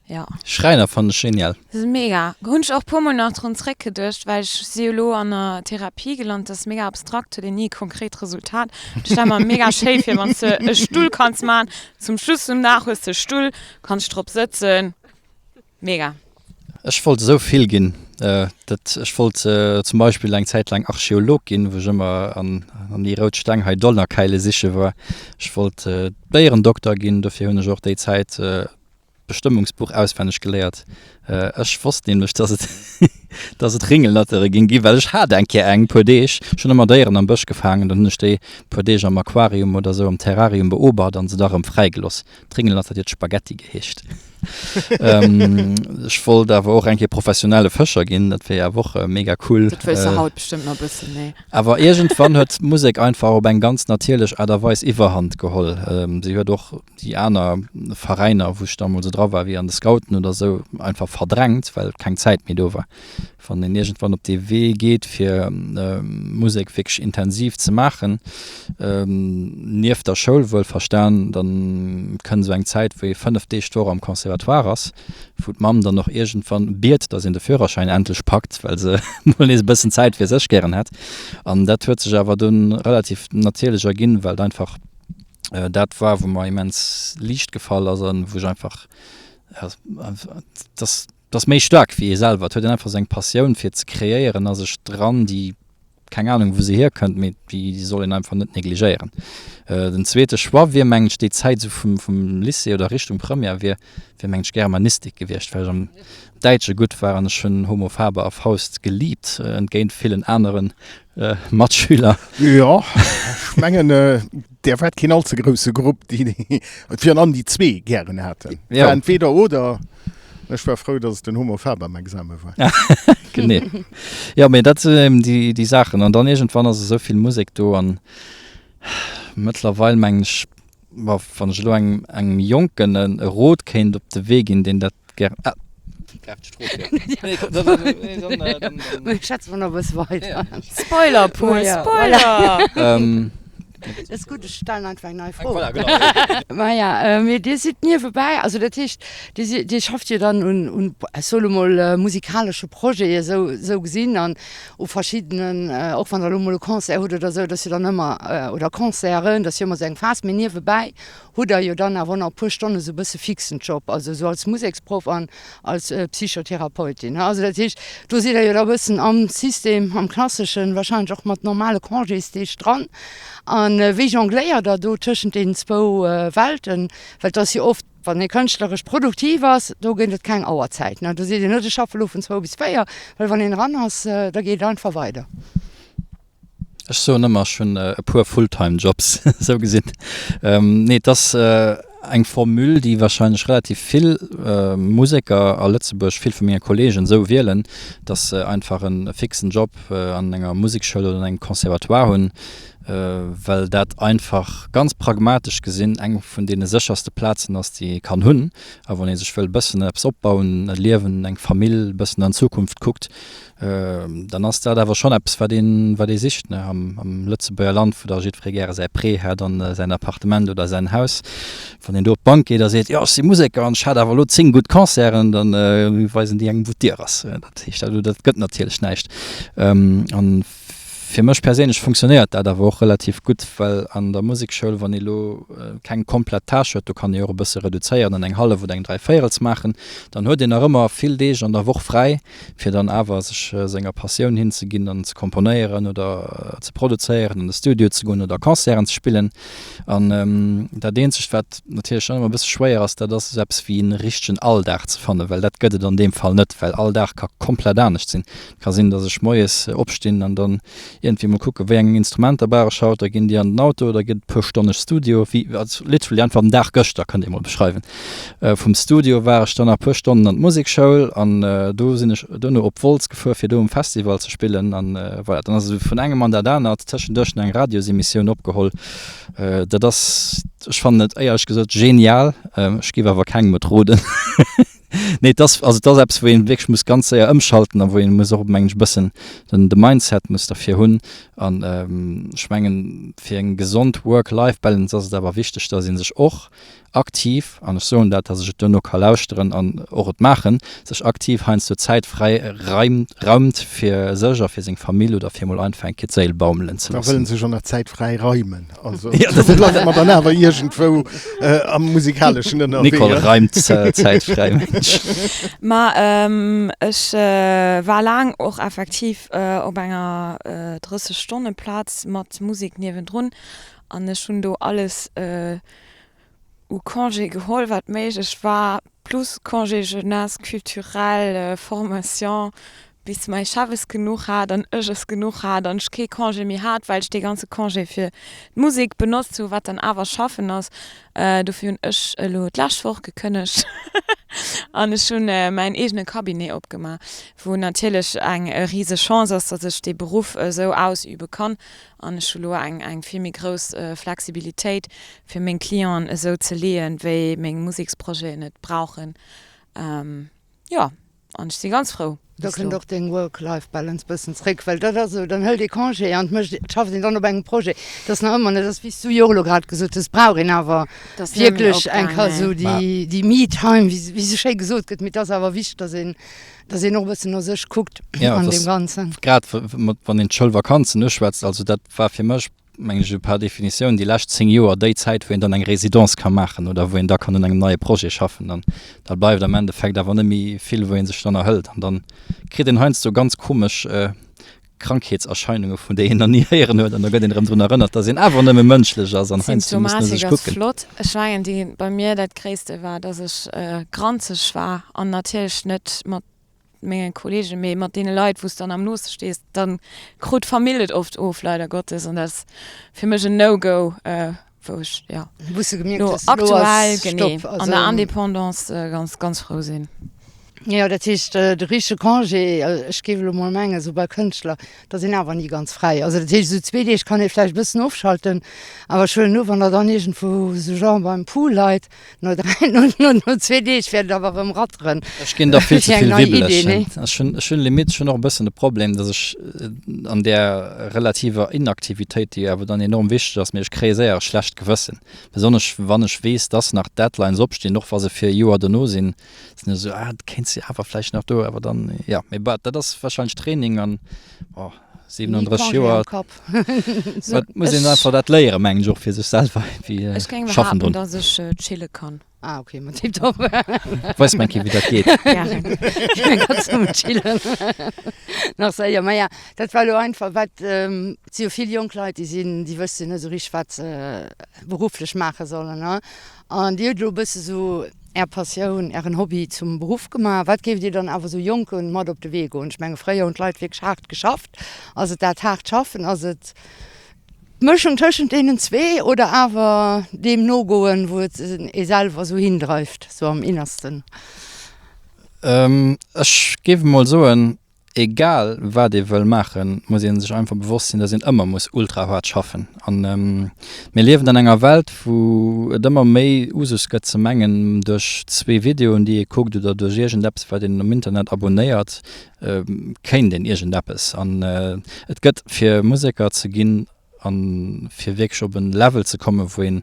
Jo. Schräiner fannen ech genial. Dat ass mega. Hunn ech och puer mol nach drun zréck geduecht, well ech si jo lo an der Therapie gelant, dat ass mega abstrakt, huet een ni e konkret Resultat. Ech stelle mer mega schéi vir wann s de e Stull kanns man, zum Schluss vum Dag hues de e Stull, kanns drop sëtzen, mega. Ech wollt esou vill ginn. Dat ech wollt zum Beispill eng Zäit laang Archeolog ginn, wou ech ëmmer an an déi rout Steng hei Dolnerkäile siche war. Ech wollt Déierendokter ginn, dofir hunn ech och déi Zäit d'Bestëmmungsbuch auswenneg geléiert. Ech wosst nämlech, dass et dass et Ringelnattere géing ginn, well ech hat eng Kéier eng puer Deeg. Ech hunn ëmmer Déieren am Bësch gefaangen, dann hunn ech déi puer Deeg am Aquarium oder sou am Terrarium beobacht an se da rëm fräigeloss. D'Ringelnatter, déi huet Spaghetti geheescht. Ech wollt awer och eng Kéier professionelle Fëscher ginn, dat wier awer och mega cool. Dat wëlls de haut bestëmmt nach e bëssen, nee? Awer iergendwann huet d'Musek einfach op eng ganz natierlech Aart a Weis Iwwerhand geholl. Si huet och déi aner Veräiner, wou ech da mol sou dra war, wéi an de Scouten oder sou, einfach verdrängt, well keng Zäit méi do war. Wann een iergendwann op dee Wee geet, fir Musek wierklech intensiv ze maachen, nieft der Schoul wuel verstan, da kënnt esou eng Zäit, wou ee 5 Deeg d'Woch am Conservatoire ass, wou d'Mamm dann och iergendwann biet, datt een de Führerschäin endlech packt, well se mol nees e bëssen Zäit fir sech gären hätt. An dat huet sech awer dunn relativ natierlech erginn, well et einfach dat war, wou mer immens liicht gefall ass an wou ech einfach, ja, dass Et ass méi staark wéi ee selwer. Et huet een einfach sou eng Passioun fir ze kreéieren a sech dran, déi, keng Ahnung wou se hierkënnt, mee déi soll een einfach net negligéieren. Den zweete Choix wier mengen ech déi Zäit sou vum vum Lycée oder Richtung Première wier wier mengen ech Germanistik gewiescht, well ech am Däitsche gutt war an ech hunn Homo Faber a Faust geliebt, entgéint villen aneren Matschüler. Jo, ech mengen, där waart keen allze grousse Grupp, déi virun allem déi zwee gären haten. Et war entweder oder. Ech war frou, datt et den Homo Faber am Exame war. Genee. Jo, mee dat sinn eben déi, déi Saachen. An dann iergendwann ass esou vill Musek do an mëttlerweil mengen ech, wann ech elo engem, engem Jonken e Rot kéint op de Wee ginn, deen dat Gär. Ah, gräift d'Strof hier. Nee, komm, dann, dann, nee, dann, äh, dann, dann. Schätze mer nach e bësse weider. Spoiler, Paul, Ja, Spoiler! Ähm, Dat ass gutt, ech stellen einfach eng nei Fro. Voilà, genau. Maja, mee Dir sidd niewebäi, also dat heescht, Dir si, Dir schafft jo dann un, un, ech soe lo mol, musikalesche Projete sou, sou gesinn an u verschiddenen, och wann Der elo mol e Concert hutt oder sou, dat ass jo dann ëmmer, oder Concerten, dat ass jo ëmmer sou eng Phas, mee niewebäi hutt Der jo dann awer och nach e puer Stonne sou e bësse fixen Job, also sou als Museksproff an als Psychotherapeutin. Also dat heescht, do sidd Der jo da e bëssen am System, am klasseschen, wahrscheinlech och mat normale Congésdeeg dran. A wéi jongléiert Der do tëschent deenen zwou Welten? Well et ass jo oft, wann ee kënschtleresch produktiv ass, do gëtt et keng Auerzäit. Do seet een net, ech schaffe elo vun zwou bis véier, well wann een eran ass, da geet et einfach weider. Ech soen ëmmer, ech hunn e puer Fulltime Jobs, esou gesinn. Nee, et ass eng Formule, déi wahrscheinlech relativ vill Museker a Lëtzebuerg, vill vu menge Kollegen esou wielen, datt se einfach e fixen Job an enger Musekschoul oder an engem Conservatoire hunn, well dat einfach ganz pragmatesch gesinn eng vun deene sécherste Plazen ass, déi ee kann hunn. A wann ee sech wëll e bëssen eppes opbauen, e Liewen, eng Famill, e bëssen an d'Zukunft kuckt, Dann ass dat awer schonn eppes, wat een, wat ee sicht, ne, am, am Lëtzebuerger Land, wou da jiddweree gäre säi Prêt hätt an säin Appartement oder säin Haus. Wann een do op d'Bank geet a seet, jo, ech si Museker an ech hat awer elo 10 gutt Concerten, da weisen déi engem, wou d'Dier ass. Dat heescht also, dat gëtt natierlech näischt. An fir mech perséinlech funktionéiert dat awer och relativ gutt, well an der Musekschoul, wann ee lo keng komplett Tâche huet, do kann ee och e bësse reduzéieren an eng hallef oder eng dräivéierels maachen, dann huet een nach ëmmer vill Deeg an der Woch fräi, fir dann awer sech senger Passioun hinzeginn an ze komponéieren oder ze produzéieren, an de Studio ze goen oder Concerten ze spillen. An dat eenzegt, wat natierlech dann ëmmer e bësse schwéier ass, dat ass esou eppes wéi e richtegen Alldag ze fannen, well dat gëtt et an deem Fall net, well all Dag ka komplett anescht sinn. Et ka sinn, datt ech moies opstinn an dann iergendwéi mol kucken, wéi eng Instrumenter brauch ech haut, da ginn déi an den Auto, da gëtt e puer Stonne Studio, wéi also literally einfach den Dag gëschter kënnt ee mol beschreiwen. Vum Studio war ech dann nach e puer Stonnen an d'Musekschoul an do sinn ech duerno op Wolz gefuer, fir do um Festival ze spillen an voilà, dann ass et esou vun engem an dat anert, tëschenduerch nach eng Radiosemissioun opgeholl. Dat ass, ech fannen et éierlech gesot genial, ech géif awer kengem et roden. Nee, et ass, also et ass eppes, wou een wierklech muss ganz séier ëmschalten a wou een muss och, mengen ech, e bëssen den, de Mindset muss derfir hunn. An ech mengen, fir eng gesond Work-Life-Balance ass et awer wichteg, dass ee sech och aktiv, an ech soen dat, dass ech et duerno ka lauschteren an och et maachen, sech aktiv heiansdo Zäit fräi raumt fir sech a fir seng Famill oder fir mol einfach eng Kéier d'Séil baumelen ze Da wëllen loossen. sech och nach Zäit fräi reimen. Also do bleift mer dann awer iergendwou am Musikaleschen ënnerwee. D'Nicole reimt Zäit fräi, Mensch. Ma ech war laang och effektiv op enger 30 Stonne Plaz mat Musek niewendrun an ech hunn do alles u Congé geholl wat méiglech war, plus Congé jeunesse, culturel, Formation, bis mäi Chef es genuch hat an ech es genuch hat an ech kee Congé méi hat, well ech dee ganze Congé fir d'Musek benotzt hu, wat dann awer schaffen ass. Dofir hunn ech elo d'lescht Woch gekënnegt an ech hunn mäin eegene Cabinet opgemaach, wou natierlech eng rise Chance ass, datt ech dee Beruff esou ausübe kann an ech hu lo eng eng vill méi grouss Flexibilitéit fir meng Clienten esou ze leeën, wéi meng Museksprojeten et brauchen. Jo, an ech si ganz frou Da kënnt och deng Work-Life-Balance bëssen zréck, well dat ass esou, dann hëlt ee Congé an et mécht, et schafft een dann op engem Projet. Dat ass nach ëmmer net, dat ass wéi s du jo och elo grad gesot hues, brauch een awer wierklech eng Kéier esou déi, déi Me-Time, wéi wéi esou schéi gesot gëtt. Mee et ass awer wichteg, dass een, dass een och e bëssen no sech kuckt an deem Ganzen. Grad wann een d'Schoulvakanzen uschwätzt, also dat war fir mech mengen ech, par Definitioun déi lescht 10 Joer déi Zäit, wou een dann eng Résidence ka maachen oder wou een da kann un engem neie Projet schaffen. An da bleift am Endeffekt awer net méi vill, wou ee sech dann erhëlt. An dann kritt een heiansdo ganz komesch Krankheetserscheinunge, vun déi een nach ni héieren huet. An da gëtt een erëm drun erënnert, dass een awer nëmme mënschlech ass an heiansdo muss no sech kucken. D'Symptomatik ass flott. Ech mengen, déi bei mir dat Gréisste war, dass ech granzeg war an natierlech net mat menge Kollegen, mee mat deene Leit, wou s dann am nooste stees, dann krut d'Famill et oft of, leider Gottes, an dat ass fir mech en No-Go, wou ech, jo, Wou s de gemierkt hues, elo ass aktuell, genee, Stopp, an der Indépendance ganz, ganz frou sinn. Jo, dat heescht, de richtege Congé, ech géif elo mol mengen, esou bei Kënschtler, da sinn awer ni ganz fräi. Also dat heescht, esou zwee Deeg kann ee vläicht e bëssen ofschalten, awer ech huelen u, wann Der dann iergendwou esou genre beim Pool leit, no dräi, no, no, no zwee Deeg wäert et awer erëm ratteren. Ech ginn da vill ze vill wibbelech. Ech hunn, ech hunn limite schon och e bëssen de Problem, datt ech an där relativer Inaktivitéit, déi awer dann enorm wichteg ass, mee ech kréie séier e schlecht Gewëssen, besonnesch wann ech weess, datt nach Deadlines opstinn, och wa se fir e Joer dono sinn. Sinn esou, ah, dat kéints de awer vläicht nach do, awer dann, jo. Mee bah, dat ass wahrscheinlech Training an, oh, 37 Joer, dat muss een einfach dat léieren, mengen ech och, fir sech selwer irgendwie Ech géing schaffen behaapten, drun. dass ech chille kann. Ah, okay, ma tiptop. Weis mer eng Kéier, wéi dat geet. Gären. Ganz um Chillen. Nach séier. Maja, dat war elo einfach, wat, et si jo vill jonk Leit, déi sinn, déi wëssen net esou richteg, wat se berufflech maache sollen, ne? An Dir hutt elo e bësse sou Är Passioun, Ären Hobby zum Beruff gemaach. Wat géift Dir dann awer sou Jonke mat op de Wee goen? Ech menge fréier hunn d'Leit wierklech haart geschafft. Ass et dat haart Schaffen? Ass et d'Mëschung tëschent deenen zwee oder awer deem nogoen, wou et ee selwer sou hindreift, sou am Innersten? Ech géif emol soen, Egal wat ee wëll maachen, muss ee sech einfach bewosst sinn, dass een ëmmer muss ultra haart schaffen. An mir liewen an enger Welt, wou et ëmmer méi Usus gëtt ze mengen, duerch zwee Videoen, déi ee kuckt oder duerch iergendeppes, wat een um Internet abonéiert, kéint een iergendeppes. An et gëtt, fir Museker ze ginn, A fir wierklech op e Level ze kommen, wou een,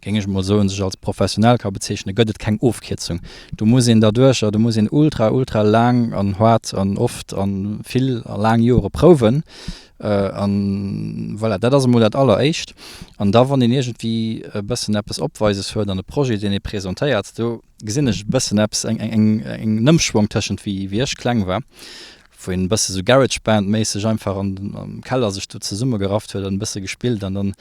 géing ech emol soen, sech als professionell ka bezeechnen, gëtt et keng Ofkierzung. Do muss een derduercher, do muss een ultra, ultra laang an haart an oft a vill a laang Jore prouwen. A voilà, dat ass emol dat Alleréischt. An da wann een iergendwéi e bëssen eppes Opweises huet an e Projet, deen ee presentéiert, do gesinn ech e bëssen eppes, eng, eng, eng Ëmschwong tëschent wéi wéi ech kleng war, wou een e bësse sou Garage Band méisseg einfach an am Keller sech do zesumme gerafft huet an e bësse gespillt an dann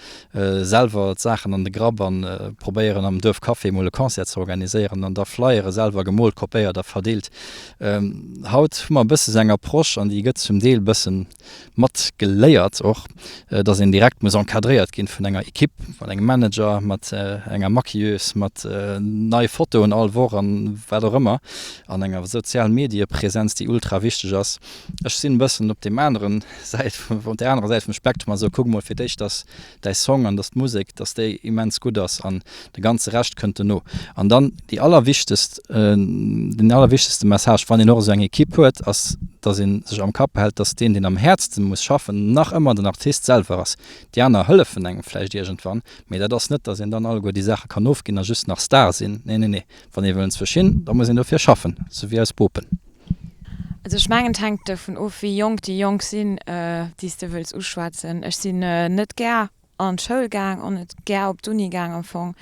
selwer d'Saachen an de Grapp an probéieren am Duerf Café mol e Concert ze organiséieren an da Flyere selwer gemoolt, kopéiert a verdeelt. Haut hu mer e bësse sou eng Approche an déi gëtt zum Deel bëssen mat geléiert och, dass een direkt muss encadréiert ginn vun enger Equipe, mat engem Manager, mat enger Maquilleuse, mat nei Fotoen all Woch an wat och ëmmer, an enger sozial Medie Präsenz, déi ultra wichteg ass. Ech sinn e bëssen op deem aneren Säit, op där anerer Säit vum Spektrum a sou, kuck mol fir d'éischt, dass däi Song an dass d'Musek, dass déi immens gutt ass an de ganze Rescht kënnt dono. An dann déi allerwichtegst, den allerwichtegste Message, wann een och esou eng Equipe huet, ass, dass ee sech am Kapp behält, dass deen, deen am häertste muss schaffen, nach ëmmer den Artist selwer ass. Déi aner hëllefen engem vläicht iergendwann, mee dat ass net, dass een dann alleguer déi Saache kann ofginn a just nach Star sinn. Nee, nee, nee. Wann ee wëll enzwousch hin, da muss een dofir schaffen, sou wéi eis Bopen. Also ech mengen et hänkt dovun of wéi jonk déi Jonk sinn, déi s de wëlls uschwätzen. Ech sinn net gär an d'Schoul gaang, och net gär op d'Uni gaang am Fong,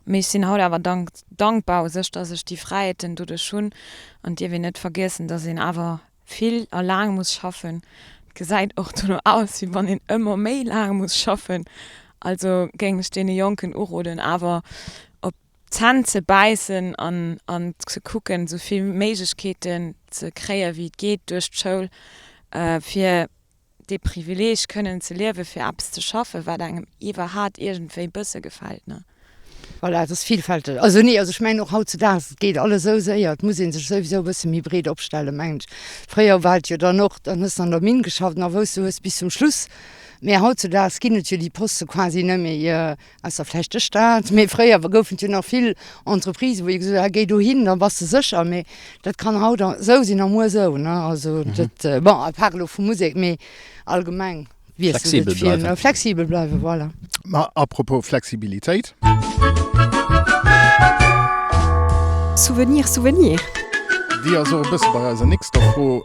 mee ech sinn haut awer dank dankbar u sech, dass ech déi Fräiheeten doduerch hunn. An et dierf een net vergiessen, dass een awer vill a laang muss schaffen. Et gesäit och dono aus, wéi wann een ëmmer méi laang muss schaffen. Also géing ech deene Jonken uroden awer op D'Zänn ze bäissen an an ze kucken esou vill Méiglechkeeten ze kréie wéi et geet duerch d'Schoul fir dee Privileeg kënnen ze liewe fir eppes ze schaffen wat engem iwwerhaat iergendwéi bësse gefält ne. Voilà, et ass villfälteg. Also nee, also ech mengen och hautzedaags, et geet alles esou séier, et muss ee sech souwisou e bësse méi breet opstellen, mengen ech. Fréier war et jo dann och, dann hues de an der Minn geschafft an da wousst du, hues bis zum Schluss. Mä hautzedaags ginn et jo déi Poste quasi net méi. Ausser vläicht de Staat. Mee fréier goufen et jo nach vill Entreprisen, wou ee gesot huet, ah géi dohin, da bass de sécher. Mee dat kann haut esou sinn a muer esou, ne. Also dat, bon, à part elo vu Musek, mee allgemeng wiesselt et vill, ne. Flexibel bleiwen, voilà. Ma à propos Flexibilitéit. Souvenir, Souvenir. Déi ass och e bësse bei eiser nächster Fro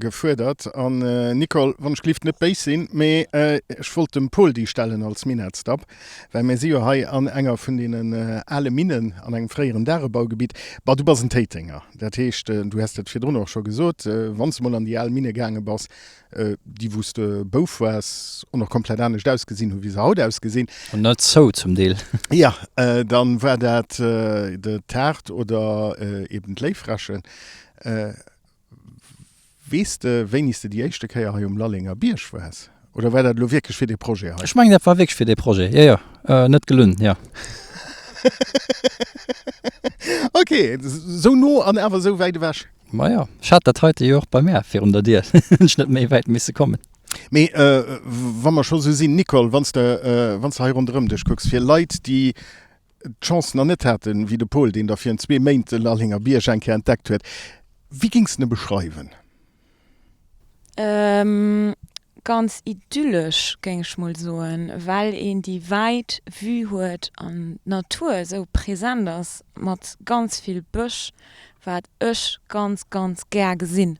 gefuerdert. An Nicole, wann ech gelift net béis sinn, mee ech wollt dem Paul déi stellen als Minettsdapp, well mir si jo hei an enger vun deenen ale Minnen an engem fréieren Dagebaugebitt. Bah, du bass en Téitenger, dat heescht, du häss dat virdrun och scho gesot, wann s de mol an déi al Minne gaange bass, déi wou s de Bouf waars, och nach komplett anescht ausgesinn hu wéi se haut ausgesinn. An net zou zum Deel. Jo, dann war dat de Taart oder eben d'Léiffrächen. Weess de wéini s de déi éischte Kéier hei um Lallenger Bierg waars? Oder war dat elo wierklech fir dee Projet hei? Ech mengen dat war wierklech fir dee Projet, jo jo, net gelunn, jo. Ok, sou no an awer sou wäit ewech. Majo, ech hat dat heite jo och bei mär virun der Dier, hunn ech net méi wäit misse kommen. Mee wa mer scho sou sinn, Nicole, wann s de, wann s de hei ronderëm dech kucks, fir Leit, déi d'Chance nach net haten, wéi de Paul, deen da virun zwee Méint de Lallenger Bierg eng Kéier entdeckt huet, wéi géings de en beschreiwen? Ganz idyllesch géing ech mol soen, well een déi wäit Vue huet an d'Natur esou present ass mat ganz vill Bësch, wat ech ganz ganz gär gesinn.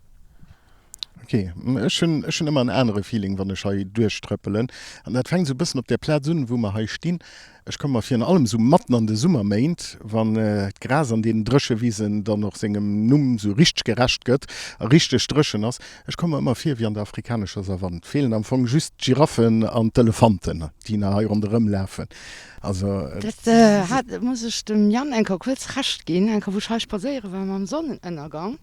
Ok, ech hunn ech hunn ëmmer en anere Feeling wann ech hei duerchtrëppelen an dat fänkt esou e bëssen op där Plaz un wou mer hei stinn. Ech komme mer virun allem esou matten an de Summerméint, wann d'Gras an deenen Dréchewisen dann och sengem Numm esou richteg gerecht gëtt a richteg dréchen ass, ech komme mer ëmmer vir wéi an der afrikanescher Savann. Et feelen am Fong just d'Giraffen an d'Elefanten, déi nach hei ronderëm lafen. Also. Dat hat, muss ech dem Yann eng Kéier kuerz Recht ginn, eng Kéier wou ech hei spadséiere war mam Sonnenënnergang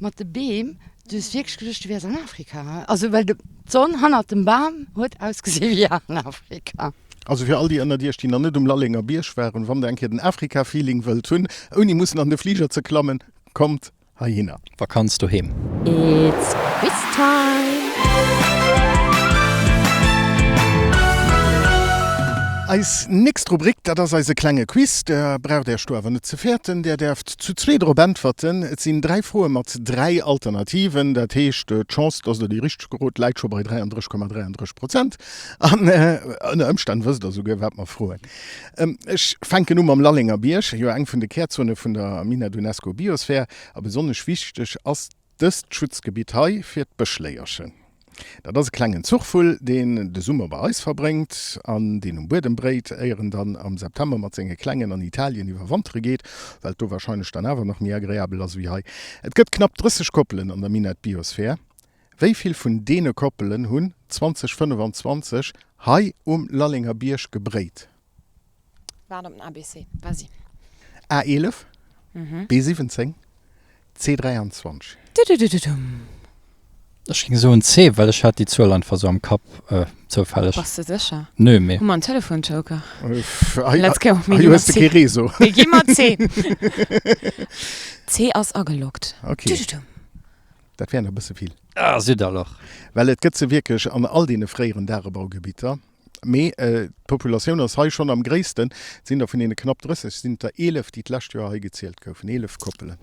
mat de Beem, du hues wierklech geduecht, du wäers an Afrika, also well d'Sonn hannert dem Bam huet ausgesi wéi an Afrika. Also fir all déi ënnert iech, déi nach net um Lallenger Bierg waren, wann der eng Kéier den Afrika-Feeling wëllt hunn, ouni mussen an de Fliger ze klammen, kommt heihinner. Vakanz doheem. It's quiz time! Eis nächst Rubrik, dat ass eise klenge Quiz. Der braucht Iech do awer net ze fäerten, där däerft zu zweet drop äntwerten. Et sinn 3 Froe mat 3 Alternativen, dat heescht d'Chance, dass der déi richteg gerot, läit scho bei 33,33 Prozent. An ënner Ëmstänn wësst der souguer, wat mer froen. Ech fänken u mam Lallenger Bierg, jo eng vun de Kärzone vun der Minett UNESCO Biosphere. A besonnesch wichteg ass dëst Schutzgebitt hei fir d'Bëschléierchen. Dat ass e klengen Zuchvull, deen de Summer bei eis verbréngt an deen um Buedem bréit, éier en dann am September mat senge Klengen an Italien iwwerwantere geet, well et do warscheinlech dann awer nach méi agreabel ass ewéi hei. Et gëtt knapp 30 Koppelen an der Minett Biosphere. Wéi vill vun deene Koppelen hunn 2025 hei um Lallenger Bierg gebréit? Waart op den ABC, vas-y. A 11, B 17, C 23. Dududududum. Ech géing soen C, well ech hat déi Zuel einfach sou am Kapp, zoufälleg. Bass de sécher? Nö, mee. Hu mer en Telefonjoker? Hei Let's go, mir hei gi hues mat de C. kee Réseau. Mir gi mat C. C ass ageloggt. Ok. Dududum. Dat wär nach e bësse vill. Ah, Südaloch. Well et gëtt se wierklech an all deene fréieren Dagebaugebitter. Mee d'Populatioun ass hei schonn am gréissten. Et sinn der vun deene knapp 30 sinn et der 11, déi d'lescht Joer hei gezielt goufen. 11 Koppelen.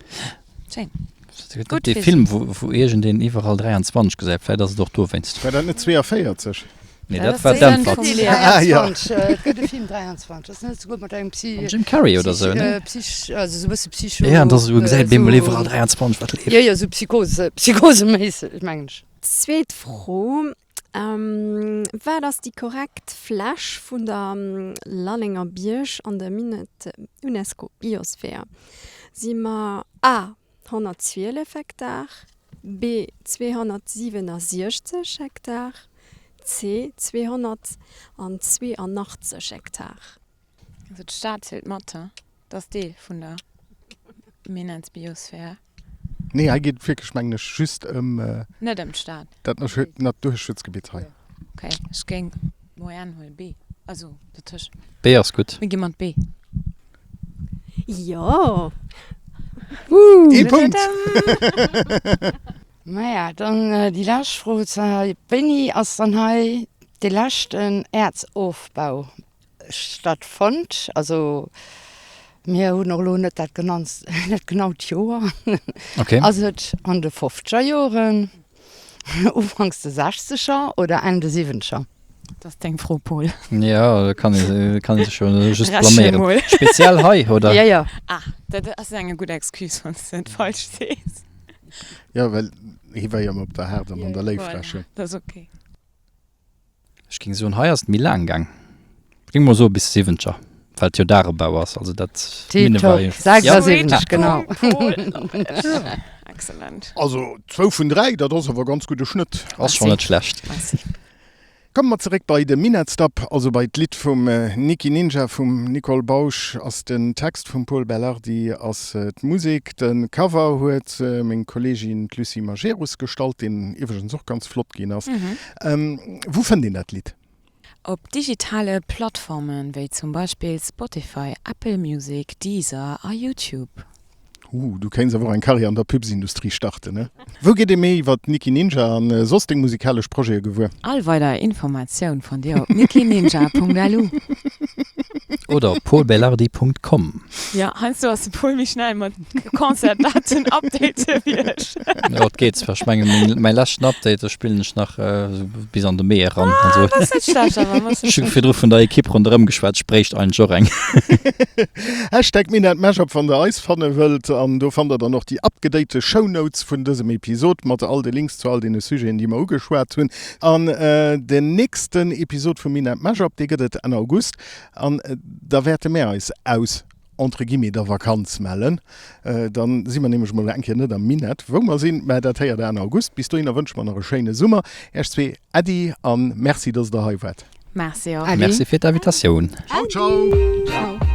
Schéin. Et gëtt dee Film, wou iergendeen iwwerall 23 gesäit. Vläicht ass et och dowéinst. War dat net 42? Nee, dat war d'Äntwert. Ah, jo. Et gëtt e Film 23, ass net esouguer mat engem Psy. Mam Jim Carrey oder esou, ne? Psych, also esou e bësse Psycho. Ja, an da esou gesäit op eemol iwwerall 23, wat leeft? Jo, jo, esou Psychose, psychoseméisseg, mengen ech. Zweet Fro, Wat ass déi korrekt Fläch vun der Lallenger Bierg an der Minett UNESCO Biosphere? Si mer A 112 Hektar, B 267 Hektar, C 282 Hektar. Also d'Stad zielt mat, he? Dat ass Deel vun der Minettsbiosphär. Nee, hei geet et wierklech, mengen ech, just ëm. Net ëm d'Stad. Dat Naturschutzgebitt hei. Ok, ech géing d'Moyenne huelen, B. Also dertëscht. B ass gutt. Mir gi mat B. Jo! Ee Punkt! Maja, dann déi lescht Fro, Wéini ass dann hei dee leschten Äerzofbau stattfonnt? Also mir hunn och elo net dat genannst, dat genaut Joer. Ass et an de fofzeger Joren? Ufanks de Sechzeger oder Enn de Siwwenzeger? Dat ass deng Fro, Paul. Jo, do kann ee, kann ee sech jo just Rechne blaméieren. mol. Speziell hei, oder? Jo, jo. Ah, dat ass eng gutt Excuse, wann s de et falsch sees. Jo, well hie war jo ëmmer op der Haard an an der Léiffrächen. Voilà, dat ass ok. Ech géing soen, hei ass et méi laang gaang. Ech géing mol soe bis Siwwenzeger, well et jo Dagebau ass. Also dat Minne war Tiptop, 76, genau. Excellent. Also zwou vun 3, dat ass awer e ganz gudde Schnëtt. Ass schonn net schlecht. Merci. Komme mer zeréck bei de Minettsdapp, also bei d'Lidd vum Nikki Ninja, vum Nicole Bausch ass den Text, vum Pol Belardi ass d'Musek. De Cover huet meng Kolleegin d'Lucie Majerus gestallt, deen iwwregens och ganz flott ginn ass. Wou fënnt een dat Lidd? Op digitale Plattformen wéi zum Beispill Spotify, Apple Music, Deezer a YouTube. Huhu, du kéints awer och eng Karriär an der Pubsindustrie starten, ne? Wou gitt ee méi iwwer d'Nikki Ninja an soss deng musikalesch Projete gewuer? All weider Informatioun fannt Dir op nikkininja.lu. Oder op paulbelardi.com. Jo, heiansdo ass de Paul méi schnell mat Concertdaten update wéi ech. Jo, et geet zwar. Ech mengen, meng, mäi leschten Update, do spillen ech nach esou bis an de Mee eran. Ah, Also, ass net schlecht, awer muss ech hu virdru vun der Ekipp ronderëm geschwat, ech bréicht eigentlech och eng. Hashtag MinetMashup, wann der eis fanne wëllt. An do fannt der dann och déi upgedate Shownotes vun dësem Episod mat all de Links zu all deene Sujeten, déi mer ugeschwat hunn. An den nächsten Episod vum Minett Mashup, dee gëtt et Enn August. An da wäerte mär eis aus, entre guillemets, der Vakanz mellen. Dann si mer nämlech mol eng Kéier net am Minett, wou mer sinn, mä dat héiert der Enn August. Bis dohinner wënsche mer nach e schéine Summer Äech zwee. Äddi an Merci, dass der hei waart. Merci och. Merci fir d'Invitatioun. Ciao, ciao. Ciao.